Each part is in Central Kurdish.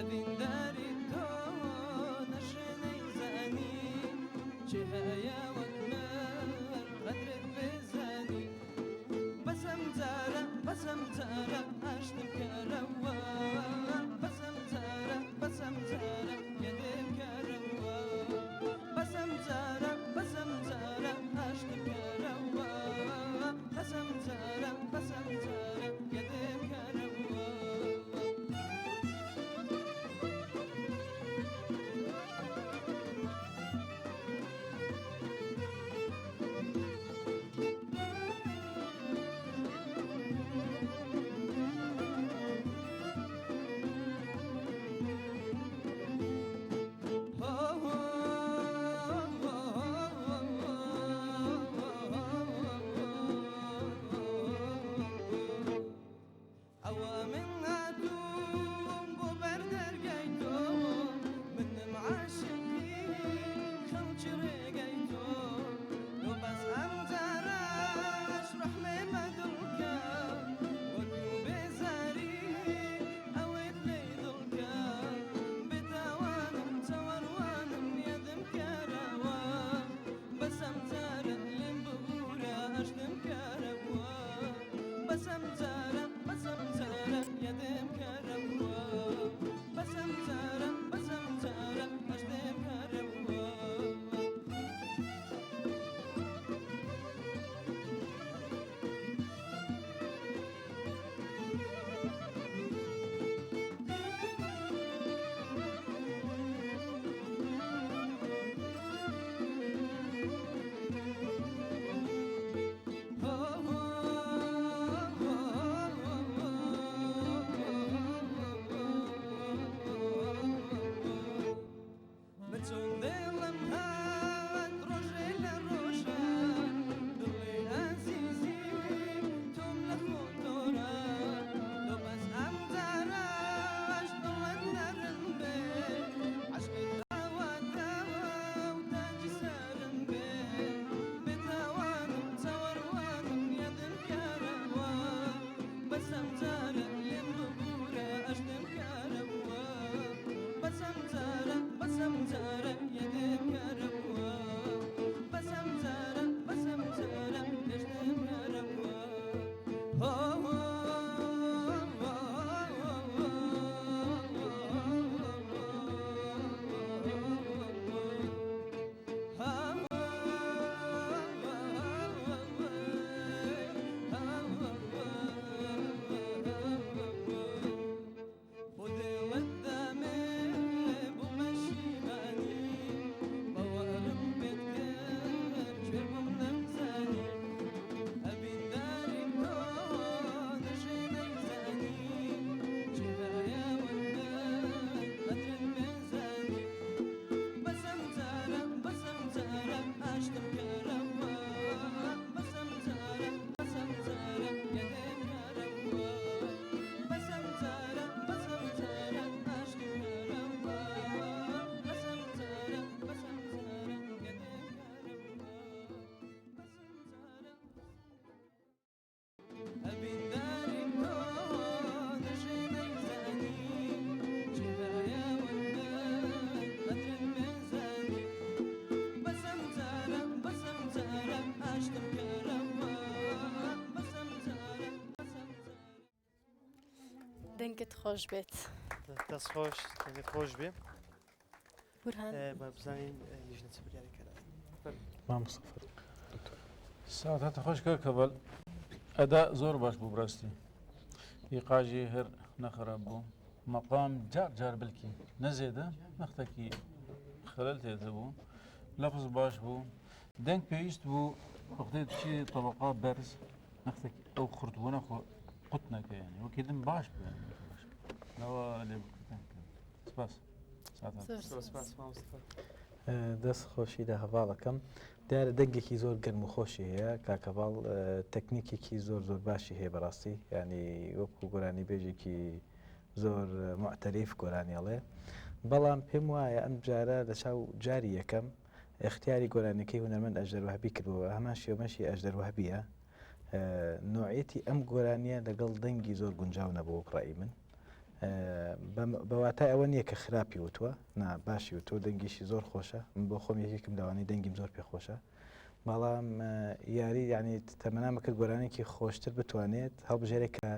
ئەڤینداری تۆ نەشێ نەیزانی کێ هەیە وەک من قەدرت بزانی بەس ئەم جارە بەس ئەم جارە ئاشتم کەرەوە بەس ئەم جارە بەس ئەم جارە یەدێم کەرەوە بەس ئەم جارە بەس ئەم جارە ئاشتم کەرەوە بەس ئەم جارە بەس ئەم جارە یەدێم کەرەوە. ئەوە من هاتووم بۆ بەر دەرگای تۆ منم عاشقی خەڵکی ڕێگای تۆ تۆ بەس ئەم جارەش ڕەحمێ بە دڵ کە وەکو بێزاری ئەوەیت لێی دڵ کە بێتاوانم چاوەڕوانم یادم کەرەوە بەس ئەم جارە لێم ببوورە ئاشتم کەرەوە بەس ئەم جارە بەس ئەم جارە یادم کەرەوە بەس ئەم جارە بەس ئەم جارە ئاشتم کەرەوە. من چۆن دڵم هات ڕۆژێ لە ڕۆژان دڵی ئازیزی تۆم لە خۆ تۆرا تۆ بەس ئەم جارەش دڵت نەرم بێ عەشقت ئاواتە و تاجی سەرم بێ بێتاوانم چاوەڕوانم یادم کەرەوە بەس ئەم جارە لێم ببوورە ئەشتم کەرەوە بەس ئەم جارە بەس ئەم جارە یادم کەرەوە بەس ئەم جارە بەس ئەم جارە یەشتم کەرەوە هۆ خودێ وەدەمێ بۆ مەشیمانی باوەڕم پێت کرد کوێر بووم نەمزانی ئەڤینداری تۆ نەژێ نەیزانی کێ هەیە وەک من قەدرت بزانی بەس ئەم جارە بەس ئەم جارە ئاشتم کەرەوە بەس ئەم جارە بەس ئەم جارە یادم کەرەوە بەس ئەم جارە بەس ئەم جارە ئاشتم کەرەوە بەس ئەم جارە بەس ئەم جارە یادم کەرەوە بەس ئەم جارە ئەڤینداری تۆ نەژێ نەیزانی کێ هەیە وەک من قەدرت بزانی بەس ئەم جارە بەس ئەم جارە ئاشتم کەرەوە بەس ئەم جارە بەس ئەم جارە. دەنگت خۆش بێت. دەست خۆش دەنگت خۆش بێ. بورهان. با بزانین لیژنە چ بریارێک ئەدات. مامۆستا فەرموو. ساعت خۆش کاک هەڤال ئەدا زۆر باش بوو بڕاستی ئیقاژی هەر نەخراب بوو مەقام جار جار بلکی نەزێدە نەختەکی خەلەل تێدە بوو لەفز باش بوو دەنگ پێویست بوو وەختێ چی طبقا بەرز نەختێک ئەو خورتبوونە خۆ قوت نەکە یعنی وەکی دن باش بوو یعنی باش لەوە لێ بکردن سپاس زۆر سپاس مامۆستا. دەست خۆشی لە هەڤاڵەکەم دیارە دەنگێکی زۆر گەرم و خۆشی هەیە کاک هەڤاڵ تەکنیکێکی زۆر زۆر باشی هەیە بەڕاستی ینی وەکو گۆرانی بێژێکی زۆر معتەریف گۆرانی ئەڵێ بەڵام پێم وایە ئەم جارە لە چاو جاری یەکەم اختیاری گۆرانیەکەی هونەرمەند ئەژدەر وەهبی کردووە هەمان شێوەمەشی ئەژدەر وەهبیە نوعیەتی ئەم گۆرانیە لەگەڵ دەنگی زۆر گونجاو نەبوو وەک ڕای من. بە واتای ئەوە نییە کە خراپی وتووە، نا باشی وتووە، دەنگیشی زۆر خۆشە، من بۆ خۆم یەکێکم لەوانەی دەنگیم زۆر پێ خۆشە، بەڵام یاری یعنی تەمەنامە کرد گۆرانێکی خۆشتر بتوانێت هەڵبژێرێت کە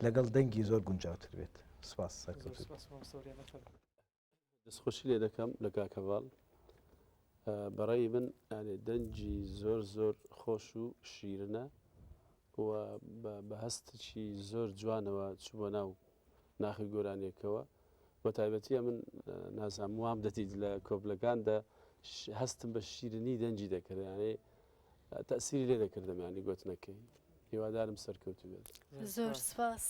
لەگەڵ دەنگی زۆر گونجاوتر بێت. سپاس، سەرکەوتوو. دەستخۆشی لێ دەکەم لە کاک هەڤاڵ بەڕێی من یانێ دەنگی زۆر زۆر خۆش و شیرنە و بە هەستێکی زۆر جوانەوە چووە ناو ناخی گۆرانیەکەوە بە تایبەتی من نازانم وام دەدیت لە کۆپلەکاندا هەستم بە شیرنی دەنگی دەکرد یانێ تەسیری لێ دەکردم ینی گوتنەکەی هیوادارم سەرکەوتو بێت. زۆر سپاس.